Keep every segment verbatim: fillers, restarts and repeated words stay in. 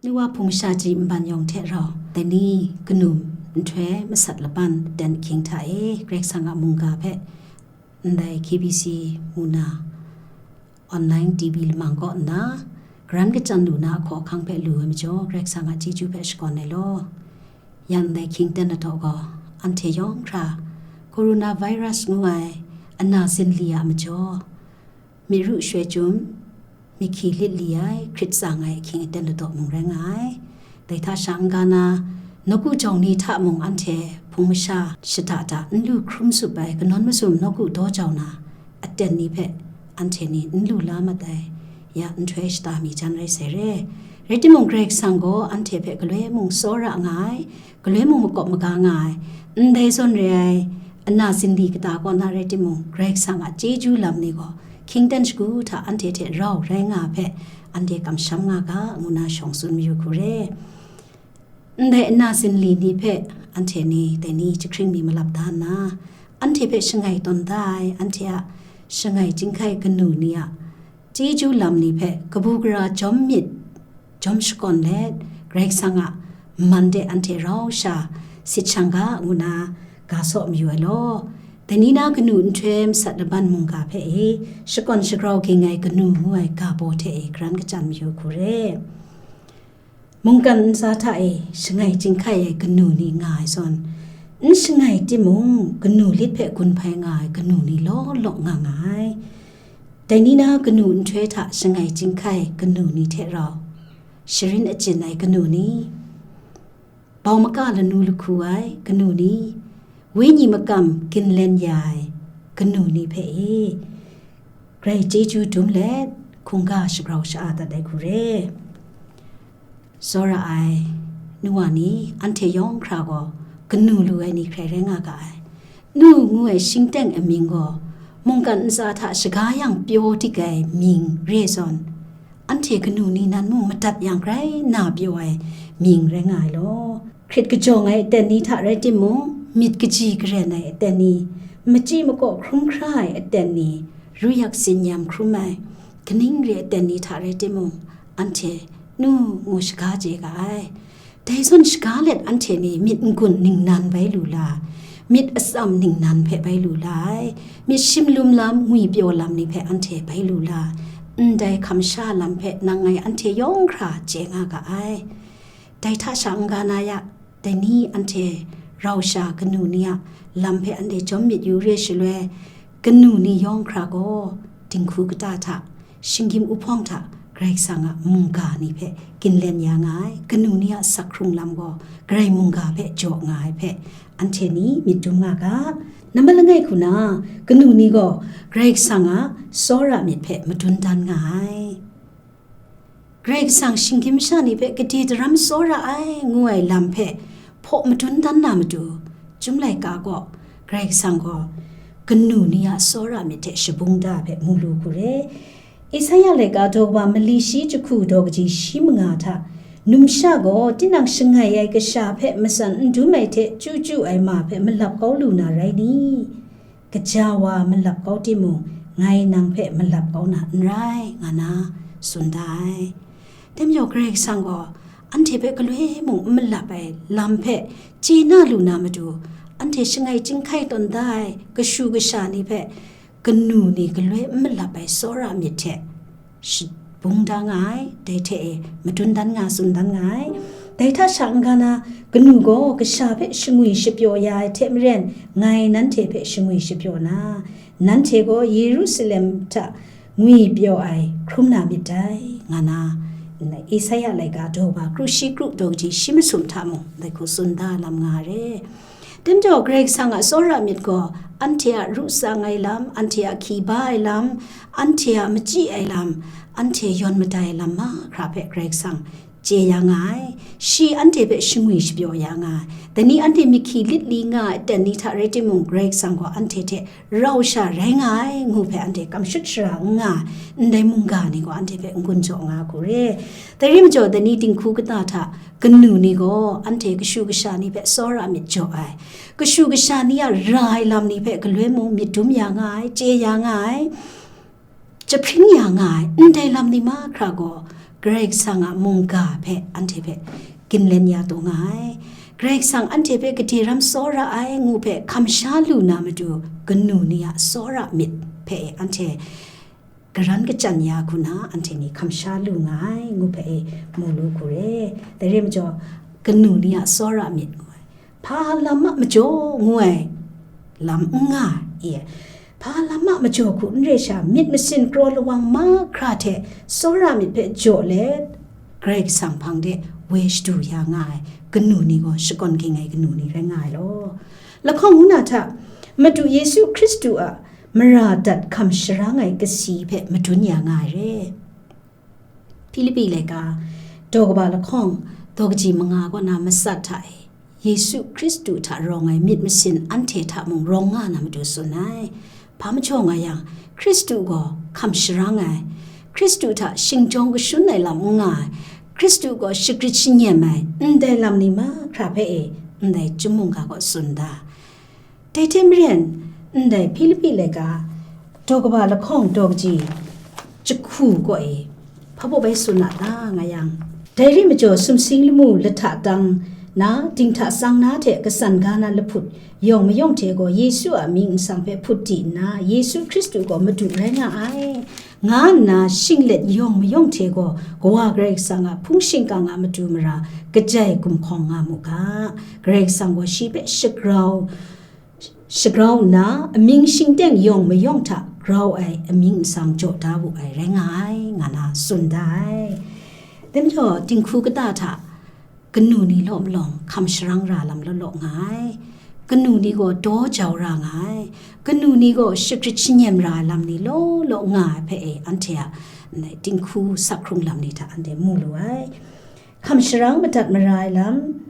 Wa hpung masha ji nban yawng hte rau, dai ni kanu nhtoi masat laban ten ahkying hta e, Karai Kasang a mungga hpe ndai K B C mu na online T V lamang kaw nna, karan kachyan lu na a hkawhkang hpe lu ai majaw, Karai Kasang a chyeju hpe shakawn ai law. Yang ndai hkying ten ladaw gaw, anhte yawng hkra coronavirus ngu ai ana zinli a majaw, myit ru shoi chyum, myit hkyi lit li ai, hkrit tsang ai ahkying aten ladaw mung rai nga ai. Dai hta sha n-ga na, nawku jawng ni hta mung anhte hpung masha shada da n lu hkrum sup ai kanawn mazum nawku daw jau na aten ni hpe anhte ni n lu la mat ai, ya nhtoi shata mi jan rai sai re. Rai timung, Karai Kasang gaw anhte hpe galoi mung tsawra nga ai, galoi mung makawp maga nga ai, ndai zawn re ai, ana zinli kata kaw na rai timung, Karai Kasang a chyeju lam ni gaw hkying ten shagu hta anhte hte rau rai nga hpe, anhte kamsham nga ga, ngu na shawng tsun mayu hku re. Ndai ana zinli ni hpe anhte ni dai ni jahkring mi malap da nna, anhte hpe shangai tawn da ai, anhte a shangai chyinghkai kanu ni a chyeju lam ni hpe kabu gara jawm myit, jawm shakawn let, Karai Kasang a man de anhte rau sha sit shang ga, ngu na ga saw mayu ai law. Dai ni na kanu nhtoi masat laban mungga hpe e, shakawn shagrau ging ai kanu ngu ai ga baw hte e, karan kachyan mayu hku re. Mungkan ntsa hta e shangai chyinghkai ai kanu ni nga ai zawn, n shangai timung, kanu lit hpe gun hpai nga ai kanu ni law law nga nga ai. Dai ni na kanu nhtoi hta shangai chyinghkai kanu ni hte rau, sharin achyin ai kanu ni, bau maka lanu lahku ai kanu ni, wenyi makam ginlen ya ai kanu ni hpe e, grai chyeju dum let, hkungga shagrau sha-a dat ai hku re. Tsawra ai nu wa ni, anhte yawng hkra gaw kanu lu ai ni hkrai rai nga ga ai. Nu ngu ai shingteng amying gaw mungkan ntsa hta shaga yang pyaw dik ai mying re zawn, anhte kanu ni nan mung madat yang grai na pyaw ai mying rai nga ai law. Hkrit kajawng ai aten ni hta rai timung, myit kaji karen ai aten ni, machyi makaw hkrum hkra ai aten ni, ruyak tsinyam hkrum ai, kaning re aten ni hta rai timung, anhte nu ngu shaga chye ga ai. Dai zawn shaga let anhte ni myit n-gun ningnan bai lu la, myit atsam ningnan hpe bai lu la ai, myit shimlum lam, ngwipyaw lam ni hpe anhte bai lu la, ndai hkam sha lam hpe nang ngai anhte yawng hkra chye nga ga ai. Dai hta sha n-ga na ya, dai ni anhte rau sha kanu ni a lam hpe anhte jawm myit yu re shaloi, kanu ni yawng hkra gaw dinghku kata hta, shinggyim uhpawng hta, Karai Kasang a mungga ni hpe ginlen ya nga ai, kanu ni a sak hkrung lam gaw Karai mungga hpe jaw nga ai hpe, anhte ni myit dum nga ga. Nambat langai hku na, kanu ni gaw Karai Kasang a tsawra myit hpe madun dan nga ai. Karai Kasang shinggyim masha ni hpe gade daram tsawra ai ngu ai lam hpe hpaw madun dan na matu, Chyum laika gaw Karai Kasang gaw kanu ni a tsawra myit hte shabung da hpe mu lu hku re. Esaia laika daw kaba mali shi jahku daw kaji shi manga hta, numsha gaw tinang shangai ai kasha hpe matsan n dum ai hte chyu chyu ai ma hpe malap kau lu na rai ni? Kaja wa malap kau timung, ngai nang hpe malap kau na n rai, nga na tsun da ai. Dai majaw Karai Kasang gaw anhte hpe galoi mung n malap ai lam hpe chye na lu na matu, anhte shangai chyinghkai tawn da ai kashu kasha ni hpe kanu ni galoi n malap ai tsawra myit hte shabung da nga ai, dai hte e madun dan nga, tsun dan nga ai. Dai hta sha n-ga na, kanu gaw kasha hpe shangwi shapyaw ya ai hte maren, ngai nanhte hpe shangwi shapyaw na, nanhte gaw Yerusalem hta ngwipyaw ai hkrum na myit dai, nga na, Esaia laika daw ba kru shi kru daw kaji shi masum hta mung dai hku tsun da lam nga re. Dai majaw Karai Kasang a tsawra myit gaw, anhte a ru tsang ai lam, anhte a hkyi ba ai lam, anhte a machyi ai lam, anhte yawn madai ai lam mahkra hpe Karai Kasang chye ya nga ai. Shi anhte hpe shangwi shapyaw ya nga ai. Dai ni anhte myit hkyi lit li nga ai aten ni hta rai timung, Karai Kasang gaw anhte hte rau sha rai nga ai, ngu hpe anhte kamshut shara n nga ai, ndai mungga ni gaw anhte hpe n-gun jaw nga hku re. Dai rai majaw, dai ni dinghku kata hta kanu ni gaw anhte kashu kasha ni hpe tsawra myit jaw ai. Kashu kasha ni a ra ai lam ni hpe galoi mung myit dum ya nga ai, chye ya nga ai, jahpring ya nga ai, ndai lam ni mahkra gaw Karai Kasang a mungga hpe anhte hpe ginlen ya taw nga ai. Karai Kasang anhte hpe gade ram tsawra ai ngu hpe hkam sha lu na matu, kanu ni a tsawra myit hpe e anhte karan kachyan ya hku na, anhte ni hkam sha lu nga ai ngu hpe e mu lu hku re. Dai re majaw, kanu ni a tsawra myit ngu ai. Hpa lam a majaw ngu ai lam n nga i. Hpa lam a majaw hku n re sha, myit masin kraw lawang mahkra hte tsawra myit hpe jaw let, Karai Kasang hpang de woi shadu ya nga ai kanu ni gaw shakawn ging ai kanu ni rai nga ai law. Lahkawng ngu na hta, Madu Yesu Hkristu a mara dat hkam sharang ai kasi hpe madun ya nga ai re. Hpilipi laika, daw kaba lahkawng, daw kaji manga kaw na matsat hta e, Yesu Hkristu hta rawng ai myit masin anhte hta mung rawng nga na matu tsun ai. Hpa majaw nga yang, Hkristu gaw hkam sharang ai, Hkristu hta shingjawng kashun ai lam n nga ai, Hkristu gaw shagrit shanyem ai, ndai lam ni mahkra hpe e, ndai chyum mungga kaw tsun da. Dai hte maren, ndai Hpilipi laika, daw kaba lahkawng daw kaji jahku kaw e, hpa baw bai tsun na ta nga yang, dai ri majaw sumsing lamu lahta dang na, dinghta tsang na hte kasan ga na lahput yawng mayawng hte gaw Yesu a mying nsang hpe hput di nna, Yesu Hkristu gaw Madu rai nga ai, nga nna shinglet yawng mayawng hte gaw Kawa Karai Kasang a hpung shingkang a matu mara kajai gumhkawng nga mu ga. Karai Kasang gaw shi hpe shagrau, shagrau nna, amying shingteng yawng mayawng hta grau ai amying nsang jaw da wu ai rai nga ai, nga na tsun da ai. Dai majaw, dinghku kata hta kanu ni law malawng hkam sharang ra lam law law nga ai. Kanu ni gaw daw jau ra nga ai. Kanu ni gaw shagrit shanyem ra ai lam ni law law nga ai hpe e, anhte a dinghku sak hkrung lam ni hta anhte mu lu ai. Hkam sharang madat mara ai lam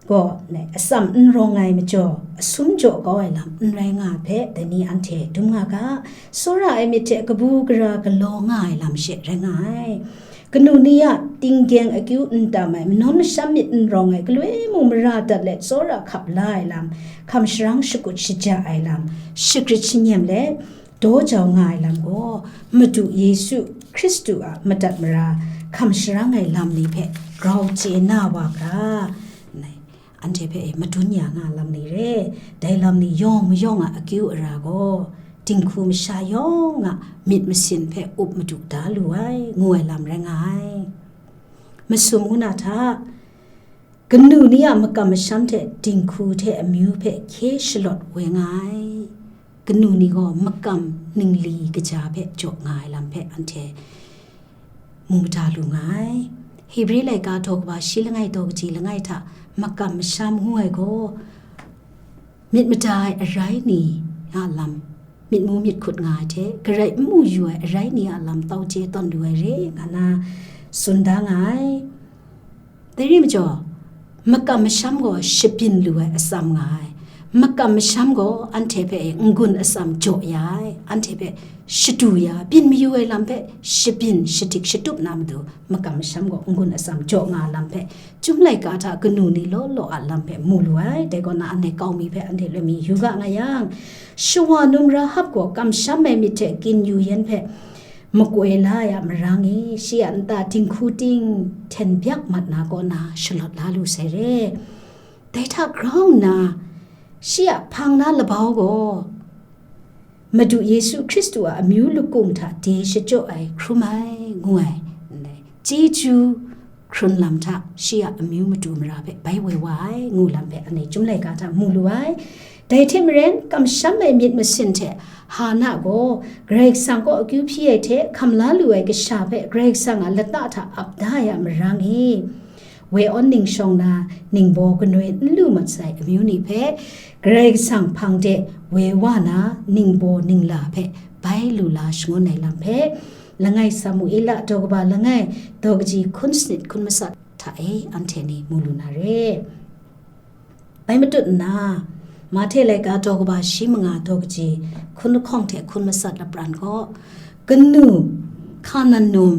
gaw, atsam n rawng ai majaw, asum jaw kau ai lam n rai nga ai hpe, dai ni anhte dum nga ga, tsawra ai myit hte kabu gara galaw nga ai lam she rai nga ai. Kanu ni a tinggyeng akyu n tam ai, manawn masham myit n rawng ai, galoi mung mara dat let tsawra hkap la ai lam, hkam sharang shakut shaja ai lam, shagrit shanyem let daw jau nga ai lam gaw, Madu Yesu Hkristu a madat mara hkam sharang ai lam ni hpe grau chye na wa ga, anhte hpe e madun ya nga lam ni re. Dai lam ni yawng mayawng a akyu ara gaw, dinghku masha yawng a myit masin hpe up madu da lu ai, ngu ai lam rai nga ai. Masum ngu na hta, kanu ni a makam masham hte dinghku hte amyu hpe hkye shalawt woi nga ai. Kanu ni gaw makam ningli kaja hpe jaw nga ai lam hpe anhte mu mada lu nga ai. Hebri laika daw kaba shi langai daw kaji langai hta makam masham ngu ai gaw, myit mada ai arai ni a lam, myit mu myit hkut nga ai hte, garai n mu yu ai arai ni a lam tau chye tawn lu ai re, nga na tsun da nga ai. Dai ri majaw, makam masham gaw shabyin lu ai atsam nga ai. Makam masham gaw anhte hpe n-gun atsam jaw ya ai, anhte hpe shadu ya, byin mayu ai lam hpe shabyin shadik shatup na matu, makam masham gaw n-gun atsam jaw nga lam hpe, Chyum laika hta kanu ni law law a lam hpe mu lu ai. Dai kaw na, anhte kau mi hpe anhte loi mi yu ga nga yang, shawa num Rahab gaw kamsham ai myit hte ginyu yan hpe makoi la ai a marang e, shi a nta dinghku ting hten byak mat na kaw na shalawt la lu sai re. Dai hta grau nna, shi a hpang na labau gaw, Madu Yesu Hkristu a amyu lakung hta de shachyaw ai hkrum ai, ngu ai, ndai chyeju hkrun lam hta shi a amyu matu mara hpe bai woi wa ai, ngu lam hpe anhte Chyum laika hta mu lu ai. Dai hte maren, kamsham ai myit masin hte Hana gaw Karai Kasang kaw akyu hpyi ai hte hkam la lu ai kasha hpe Karai Kasang a lata hta ap da ai a marang e, woi awn ning shawng na, ningbaw kanoi n lu mat sai amyu ni hpe, Karai Kasang hpang de woi wa na, ningbaw ningla hpe bai lu la shangun ai lam hpe, langai Samuela daw kaba langai, daw kaji hkun sanit hkun matsat hta e anhte ni mu lu na re. Bai matut nna, Mahte laika daw kaba shi manga daw kaji hkun lahkawng hte hkun matsat lapran gaw, kanu, hka nan num,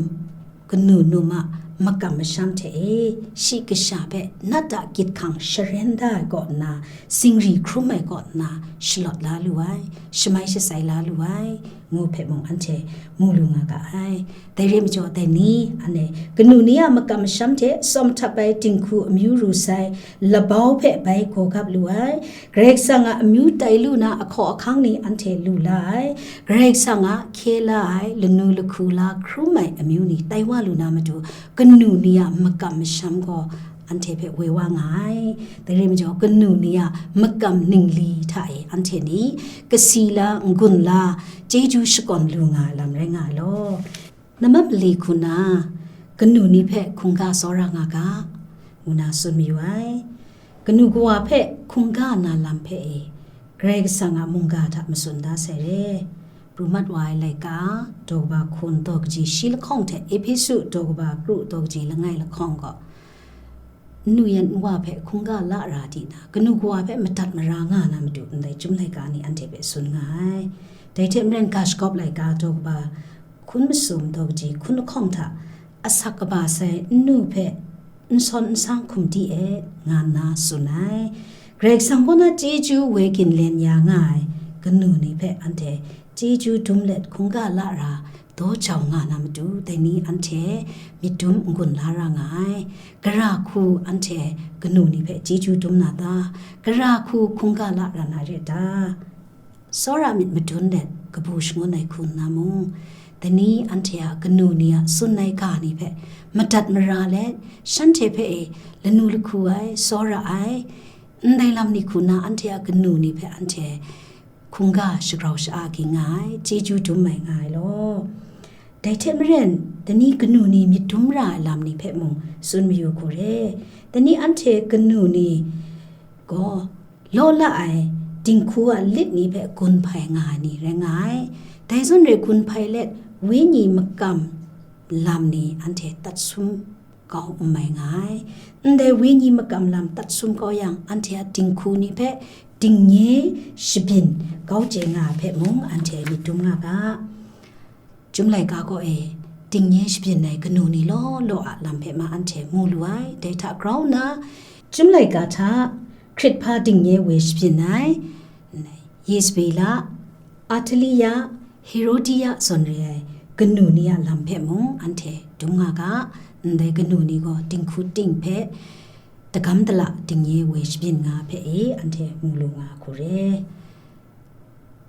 kanu num a makam masham hte e, shi kasha hpe nat a gyit hkang sharen da ai kaw nna, zingri hkrum ai kaw nna, shalawt la lu ai, shamai shatsai la lu ai, ngu hpe mung anhte mu lu nga ga ai. Dai re majaw, dai ni, anhte kanu ni a makam masham hte tsawm htap ai dinghku amyu ru sai labau hpe bai gaw gap lu ai. Karai Kasang a amyu tai lu na ahkaw ahkang ni anhte lu la ai. Karai Kasang a hkye la ai, lanu lahku la hkrum ai amyu ni tai wa lu na matu, kanu ni a makam masham gaw anhte hpe woi wa nga ai. Dai re majaw, kanu ni a makam ningli hta e anhte ni kasi la, n-gun la, chyeju shakawn lu nga ai lam rai nga ai law. Nambat mali hku na, kanu ni hpe hkungga tsawra nga ga, ngu na tsun mayu ai. Kanu kawa hpe hkungga na lam hpe e, Karai Kasang a mungga hta matsun da sai re. Pru mat wa ai laika, daw kaba hkun daw kaji shi lahkawng hte Ehpesu daw kaba kru daw kaji langai lahkawng gaw, nnu yan nwa hpe hkungga la ra di na, kanu kawa hpe madat mara nga na matu ndai chyum laika ni anhte hpe tsun nga ai. Dai hte maren ga shagawp laika daw kaba hkun masum daw kaji hkun lahkawng hta, asak kaba sai nnu hpe n sawn n sang hkum di e, nga nna tsun ai. Karai Kasang kaw na chyeju woi ginlen ya nga ai kanu ni hpe anhte chyeju dum let hkungga la ra daw jau nga na matu, dai ni anhte myit dum n-gun la ra nga ai. Gara hku anhte kanu ni hpe chyeju dum na ta? Gara hku hkungga la ra na re ta? Tsawra myit madun let kabu shangun ai hku nna mung, dai ni anhte a kanu ni a tsun ai ga ni hpe madat mara let, shanhte hpe e lanu lahku ai, tsawra ai, ndai lam ni hku na anhte a kanu ni hpe anhte hkungga shagrau sha-a ging nga ai, chyeju dum mai nga ai law. Dai hte maren, dai ni kanu ni myit dum ra ai lam ni hpe mung tsun mayu hku re. Dai ni anhte kanu ni gaw, law la ai dinghku a lit ni hpe gun hpai nga ai ni rai nga ai. Dai zawn re gun hpai let, wenyi makam lam ni anhte tat sum kau n mai nga ai. Ndai wenyi makam lam tat sum kau yang, anhte a dinghku ni hpe dingnye shabyin kau chye nga ai hpe mung anhte myit dum nga ga. Chyum laika kaw e, dingnye shabyin ai kanu ni law law a lam hpe ma anhte mu lu ai. Dai hta grau nna, chyum laika hta hkrit hpa dingnye woi shabyin ai, Yezebela, Atalia, Herodia zawn re ai kanu ni a lam hpe mung anhte dum nga ga. Ndai kanu ni gaw dinghku ting hpe dagam dala dingnye woi shabyin nga hpe e anhte mu lu nga hku re.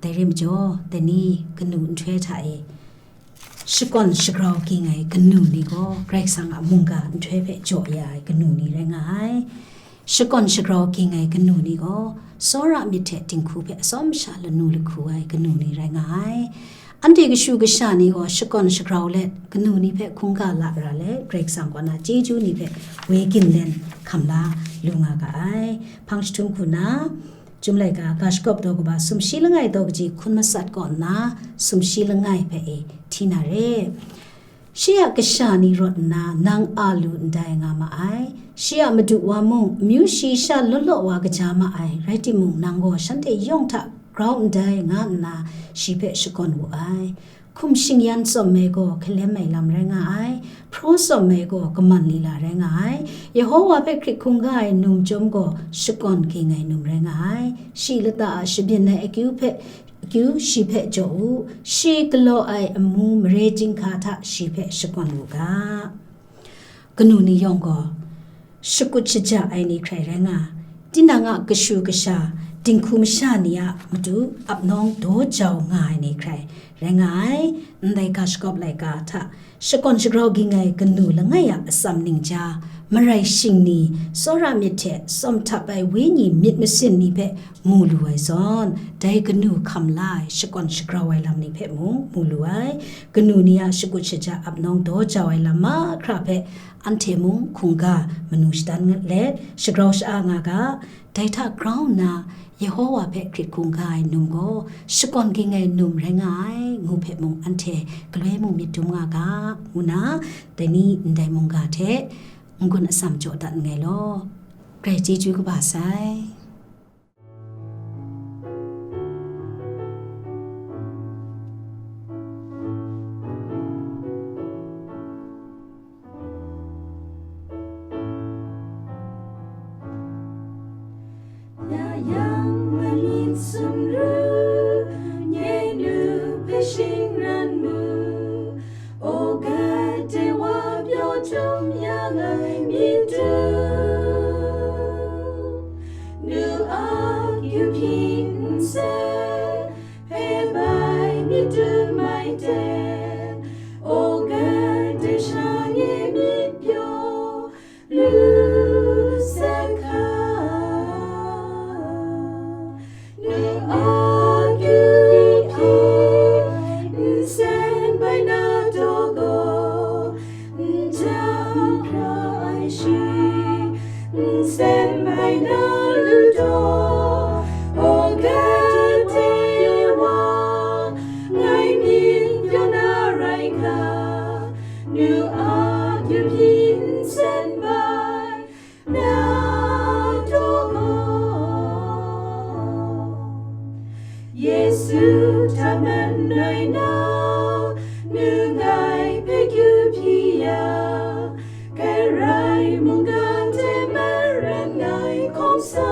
Dai re majaw, dai ni kanu nhtoi hta e shakawn shagrau ging ai kanu ni gaw Karai Kasang a mungga nhtoi hpe jaw ya ai kanu ni rai nga ai. Shakawn shagrau ging ai kanu ni gaw tsawra myit hte dinghku hpe atsawm sha lanu lahku ai kanu ni rai nga ai. Anhte kashu kasha ni gaw shakawn shagrau let, kanu ni hpe hkungga la ra let, Karai Kasang kaw na chyeju ni hpe woi ginlen hkam la lu nga ga ai. Hpang jahtum hku na, Chyum laika ga shagawp daw kaba sumshi langai daw kaji hkun matsat kaw nna, sumshi langai hpe e hti na re. Shi a kasha ni rawt nna nang a lu ndai nga ma ai. Shi a madu wa mung, amyu shi sha law law wa kaja ma ai, rai timung, nang gaw shanhte yawng hta grau ndai nga nna shi hpe shakawn wu ai. Hkum shingyan tsawm ai gaw hkalem ai lam rai nga ai, hpraw tsawm ai gaw kaman lila rai nga ai, Yehowa hpe hkrit hkungga ai num chyawm gaw shakawn ging ai num rai nga ai. Shi lata a shabyin ai akyu hpe, akyu shi hpe jaw u, shi galaw ai amu mare chyinghka hta shi hpe shakawn u ga. Kanu ni yawng gaw, shakut shaja ai ni hkrai rai nga, tinang a kashu kasha, dinghku masha ni a matu ap nawng daw jau nga ai ni hkrai rai nga ai. Ndai ga shagawp laika hta, shakawn shagrau ging ai kanu langai a atsam ningja, marai shing ni, tsawra myit hte tsawm htap ai wenyi myit masin ni hpe mu lu ai zawn, dai kanu hkam la ai shakawn shagrau ai lam ni hpe mung mu lu ai. Kanu ni a shakut shaja ap nawng daw jau ai lam mahkra hpe anhte mung hkungga manu shadan let shagrau sha-a nga ga. Dai hta grau nna, Yehowa hpe hkrit hkungga ai num gaw shakawn ging ai num rai nga ai, ngu hpe mung anhte galoi mung myit dum nga ga, ngu na, dai ni ndai mungga hte n-gun atsam jaw dat nngai law. Karai chyeju kaba sai. 呀，让我们一同入，耶路被 Tum yang ai myit tu, nu a kyu hpyi nsen hpe bai myit tu mai ten, o gade sha nye myit pyaw lu se hka. Nu a kyu hpyi nsen bai na daw gaw, n jang hkra ai shi, nsen bai na lu daw, o gade wa, ngai myit pyaw na rai hka, nu a kyu hpyi nsen bai na daw gaw, Yesu hta man ai nau, nu ngai hpe kyu hpyi ya, kai rai mungkan hte maren ngai hkawm sa.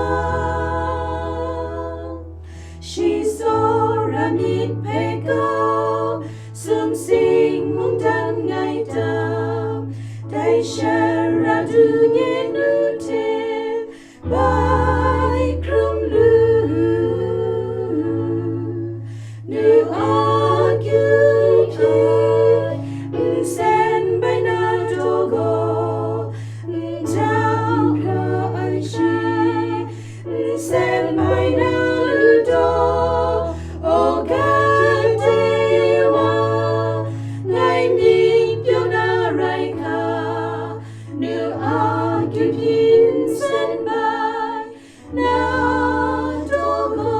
Shi tsawra myit hpe kau, sumsing mungdan ngai tam, dai sha ra du nye nu hte bai hkrum lu. Nu a kyu hpyi nsen bai na daw gaw, n jang hkra ai shi, nsen bai na lu daw, o gade wa, ngai myit pyaw na rai hka, nu a kyu hpyi nsen bai na daw gaw.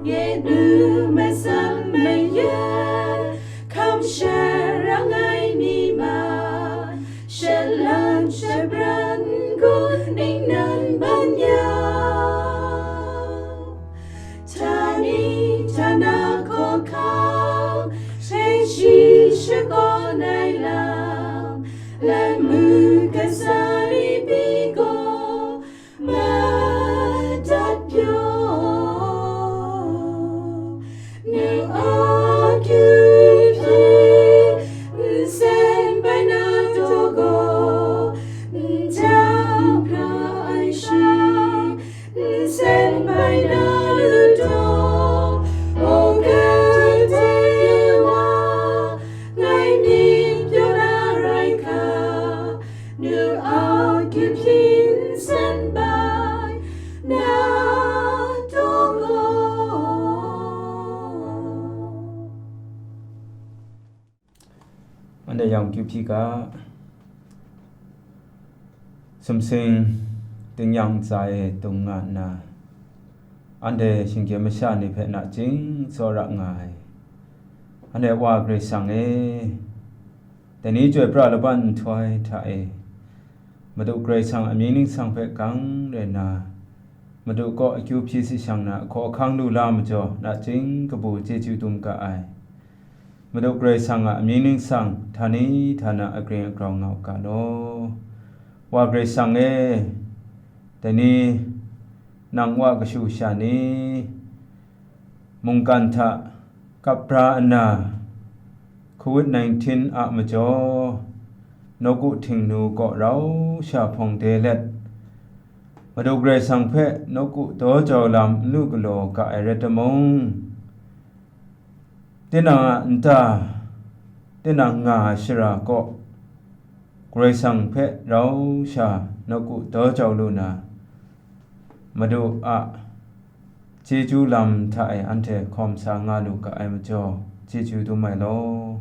Nye nu masam mayan, hkam sharang ai mi ma, shalan shabran gun ningnan ban ya. Htani htana hkawhkam, hpe shi shakawn ai lam, lamu kasa ni pyi gaw, madat pyaw. Nu a kyu hpyi nsen bai na daw gaw, n jang hkra ai shi, nsen bai na lu daw, o gade wa, ngai myit pyaw na rai hka, nu a kyu hpyi nsen bai na daw gaw. Anhte yang kyu hpyi ga, sumsing tingnyang ntsa e dung nga nna, anhte shinggyim masha ni hpe nachying tsawra nga ai. Anhte Wa Karai Kasang e, dai ni chyoi pra laban nhtoi hta e, Madu Karai Kasang amying ningsang hpe gang rai nna, Madu kaw akyu hpyi si shang na, ahkaw ahkang lu la majaw, nachying kabu chyeju dum ga ai. Madu Karai Kasang a amying ningsang, htani htana agring agrau nga u ga law. Wa Karai Kasang e, dai ni nang wa kashu sha ni, mungkan hta kap bra nna, covid nineteen a majaw, nawku htingnu kaw rau sha hpawng de let, Madu Karai Kasang hpe nawku daw jau lam n lu galaw ga ai rai timung, tinang a nta, tinang nga ai shara kaw, Karai Kasang hpe rau sha nawku daw jau lu na, Madu a chyeju lam hta e anhte hkawm sa nga lu ga ai majaw, chyeju dum ai law.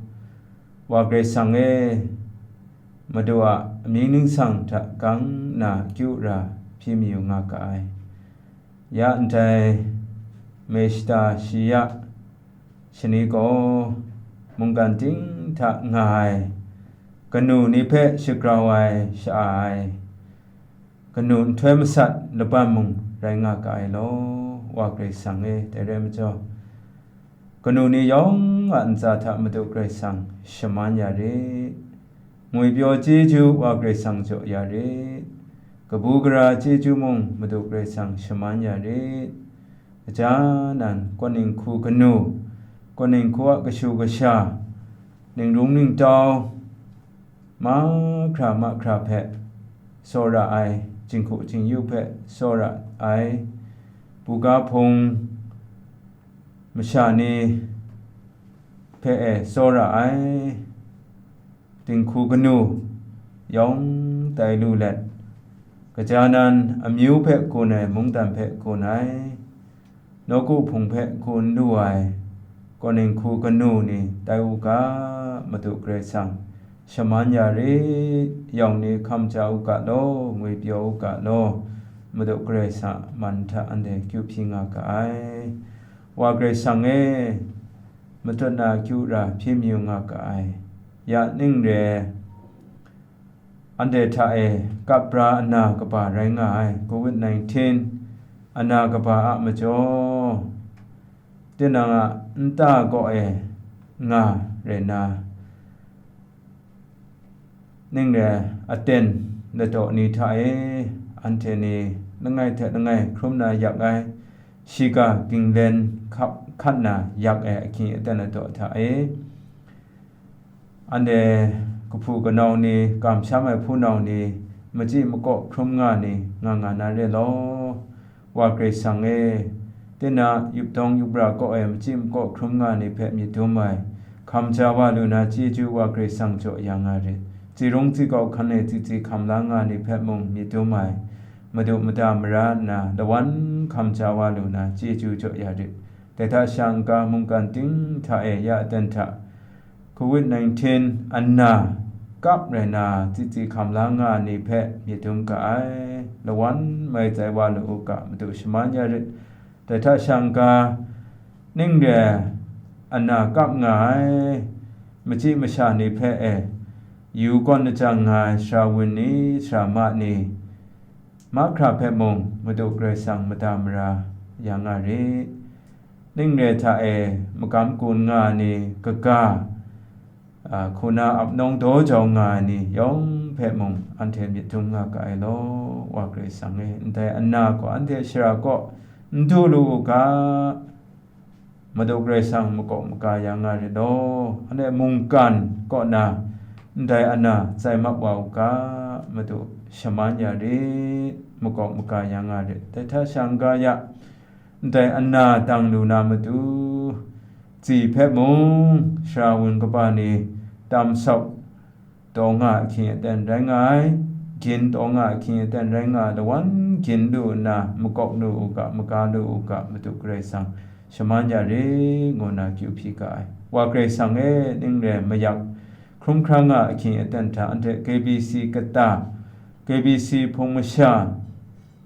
Wa Karai Kasang e, Madu a amying ningsang hta gang nna akyu ra hpyi mayu nga ga ai. Ya ndai Meshita shi ya shani gaw mungkan ting hta nga ai, kanu ni hpe shagrau ai, sha-a ai, kanu nhtoi masat laban mung rai nga ga ai law, Wa Karai Kasang e, dai rai majaw, kanu ni yawng a ntsa hta Madu Karai Kasang shaman ya rit. Ngwipyaw chyeju Wa Karai Kasang jaw ya rit. Kabu gara chyeju mung Madu Karai Kasang shaman ya rit. Kaja nan, kaning hku kanu, kaning hku a kashu kasha, ningrung ningtau, mahkra mahkra hpe tsawra ai, jinghku jingyu hpe tsawra ai, buga hpung masha ni hpe e tsawra ai, dinghku kanu yawng tai lu let, gaja nan amyu hpe gun ai mungdan hpe gun ai, nawku hpung hpe gun lu ai, kaning hku kanu ni tai u ga, Madu Karai Kasang, shaman ya rit, yawng ni hkam ja u ga law, ngwi pyaw u ga law, Madu Karai Kasang a man hta anhte kyu hpyi nga ga ai. Wa Karai Kasang e, matut na kyu ra hpyi mayu nga ga ai. Ya ning re, anhte hta e kap ra ana kaba rai nga ai, covid nineteen ana kaba a majaw, tinang a nta kaw e nga rai na, ning re aten ladaw ni hta e, anhte ni langai hte langai hkrum na yak ai, shiga ginglen hkap hkan na yak ai ahkying aten ladaw hta e, anhte kahpu kanau ni, kamsham ai hpunau ni, machyi makaw hkrum nga ni, nga nga na re law. Wa Karai Kasang e, tinang yupdawng yupra kaw ai machyi makaw hkrum nga ni hpe myit dum ai, hkam ja wa lu na chyeju Wa Karai Kasang jaw ya nga rit. Tsi rung tsi kau hkan e tsi tsi hkam la nga ni hpe mung myit dum ai, madu mada mara nna lawan hkam ja wa lu na chyeju jaw ya rit. Dai hta sha n-ga mungkan ting hta e ya aten hta covid nineteen ana kap rai na tsi tsi hkam la nga ni hpe myit dum ga ai, lawan mai tsai wa lu u ga, Madu shaman ya rit. Dai hta sha n-ga ning re ana kap nga ai, machyi masha ni hpe e, yu kawn lajang nga ai sara wun ni, sara ma ni, mahkra hpe mung Madu Karai Kasang mada mara ya nga rit. Ning re hta e magam gun nga ai ni, kaga, a, hku na ap nawng daw jau nga ai ni yawng hpe mung anhte myit dum nga ga ai law, Wa Karai Kasang e, ndai ana gaw anhte shara kaw n du lu u ga, Madu Karai Kasang makawp maga ya nga rit law, anhte mungkan kaw na ndai ana tsai map wa u ga, Madu shaman ya rit, makawp maga ya nga rit. Dai hta sha n-ga ya, ndai ana dang lu na matu, tsi hpe mung sara wun kaba ni tam sawp taw nga ahkying aten rai nga ai, gyin taw nga ahkying aten rai nga ai, lawan gyin lu nna makawp lu u ga, maga lu u ga, Madu Karai Kasang shaman ya rit, ngu na kyu hpyi ga ai. Wa Karai Kasang e, ning re mayak hkrum hkra nga ahkying aten hta anhte K B C kata, K B C hpung masha,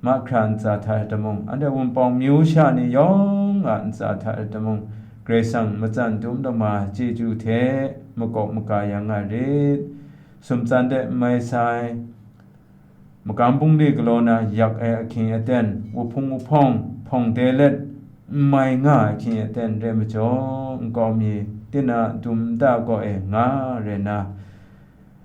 mahkra ntsa hta rai tamung, anhte wunpawng myu sha ni yawng a ntsa hta rai tamung, Karai Kasang matsan dum dama chyeju hte makawp maga ya nga rit. Sumtsan de n mai sai, magam bungli galaw na yak ai ahkying aten, wuhpung wuhpawng hpawng de let n mai nga ai ahkying aten re majaw, nkau mi, tina dum nta kaw e nga rai na,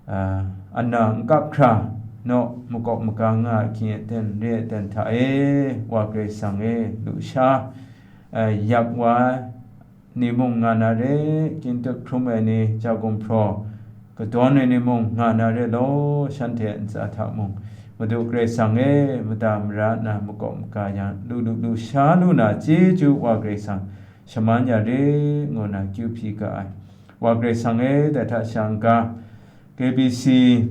a, ana n kap hkra naw makawp maga nga ai ahkying aten re aten hta e, Wa Karai Kasang e, lusha, a, yak wa ai ni mung nga na re, kyintut hkrum ai ni, ja gumhpraw kadawn ai ni mung nga na re law, shanhte a ntsa hta mung Madu Karai Kasang e, mada mara nna makawp maga ya lu lu, lusha lu na chyeju Wa Karai Kasang shaman ya re, ngu na kyu hpyi ga ai. Wa Karai Kasang e, dai hta sha n-ga, K B C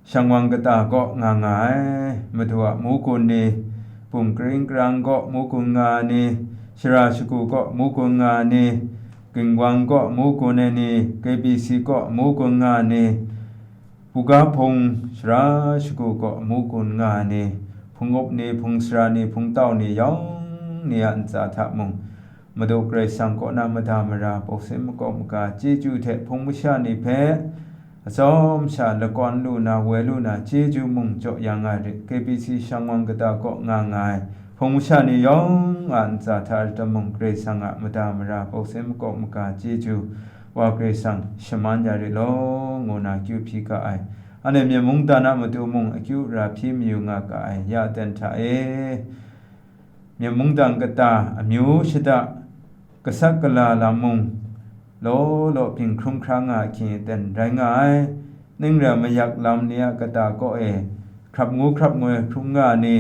shangwang kata kaw nga nga ai, Madu a mu gun ni, bum karing karang kaw mu gun nga ai ni, shara shagu kaw mu gun nga ai ni, ginwang kaw mu gun ai ni, K B C kaw mu gun nga ai ni, buga hpung shara shagu kaw mu gun nga ai ni, hpung up ni, hpung sara ni, hpung tau ni yawng ni a ntsa hta mung, Madu Karai Kasang kaw na mada mara, pawk sin makawp maga, chyeju hte hpung masha ni hpe atsawm sha lakawn lu na, woi lu na, chyeju mung jaw ya nga ai rit. K B C shangwang kata kaw nga nga ai hpung masha ni yawng a ntsa hta rai tamung, Karai Kasang a mada mara, pawk sin makawp maga, chyeju Wa Karai Kasang shaman ya rit law, ngu na akyu hpyi ga ai. Anhte Myen mungdan a matu mung akyu ra hpyi mayu nga ga ai, ya aten hta e. Myen mungdan kata, amyu shada, gasat gala lam mung, law law byin hkrum hkra nga ahkying aten rai nga ai. Ning rai mayak lam ni a kata kaw e hkrap ngu hkrap ngoi hkrum nga ni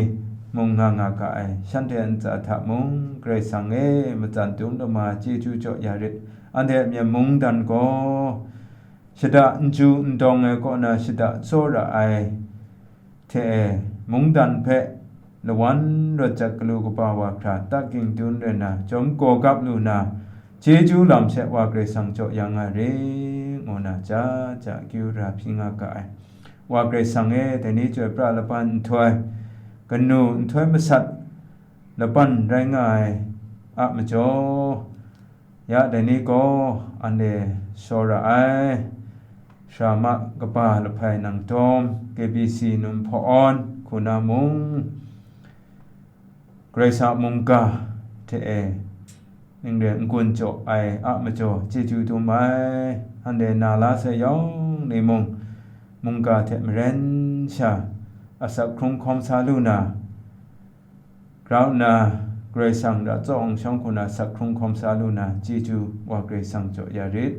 mung nga nga ga ai. Shanhte ntsa hta mung, Karai Kasang e, matsan tum lama chyeju jaw ya rit. Anhte a myen mungdan gaw shada n ju n dawng ai kaw na shada tsawra ai hte e, mungdan hpe lawan rawt jat galu kaba wa hkra, tak ging dun rai na, jawm gaw gap lu na, chyeju lam she Wa Karai Kasang jaw ya nga re, ngu na ja ja akyu ra hpyi nga ga ai. Wa Karai Kasang e, dai ni Chyoi pra laban nhtoi, kanu nhtoi masat laban rai nga ai a majaw, ya dai ni gaw anhte sawra ai, sara ma kaba lahpai nang dawm, K B C num hpaw awn hku na mung, Karai Kasang a mungga hte e ning rai n-gun jaw ai a majaw chyeju dum ai. Anhte na la sai yawng ni mung, mungga hte maren sha asak hkrung hkawm sa lu na, grau nna Karai Kasang ra tsawng shawng hku na asak hkrung hkawm sa lu na, chyeju Wa Karai Kasang jaw ya rit.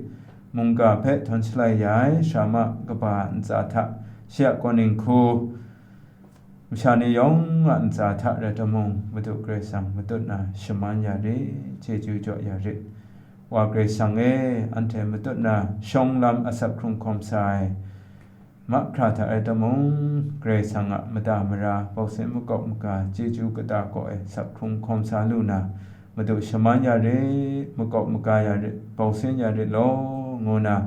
Mungga hpe htawn shalai ya ai sara ma kaba ntsa hta shi a kaw ning hku, masha ni yawng a ntsa hta rai timung, Madu Karai Kasang matut na shaman ya rit, chyeju jaw ya rit. Wa Karai Kasang e, anhte matut na shawng lam asak hkrung hkawm sa ai mahkra hta rai timung, Karai Kasang a mada mara, bausin makawp maga, chyeju kata kaw e sak hkrung hkawm sa lu na, Madu shaman ya rit, makawp maga ya rit, bausin ya rit law, ngu na,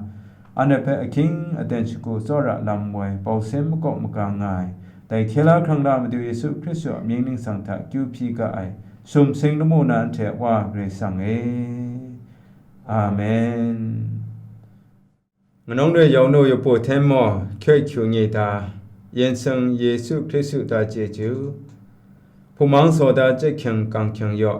anhte hpe ahkying aten shagu tsawra lam woi, bausin makawp maga nga ai, dai hkye la hkrang la Madu Yesu Hkristu a mying ningsang hta akyu hpyi ga ai, sumsing lamu na anhte a Wa Karai Kasang e. Amen. Nganung re yawng nu yapu hten maw, hkyoi hkyu nye ta, Yen Seng Yesu Hkristu ta chyeju, hpumang saw ta chye hkyeng kang hkyeng yaw,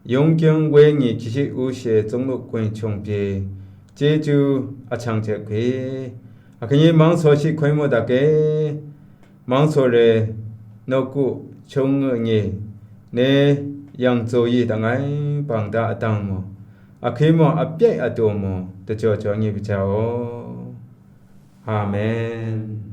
yung kyeng wenyi hkyi shi u she zungluk gun hkyung pyi, chyeju ahkyang hte gwi, akhayi mang saw shi hkoi mu dak e, mang saw re, nawku, hkyung ngi, ne, yang tsaw yi dang ai, bang da adang mu, ahkri mu, apyai atu mu, dajaw jaw ngi kaja u. Amen.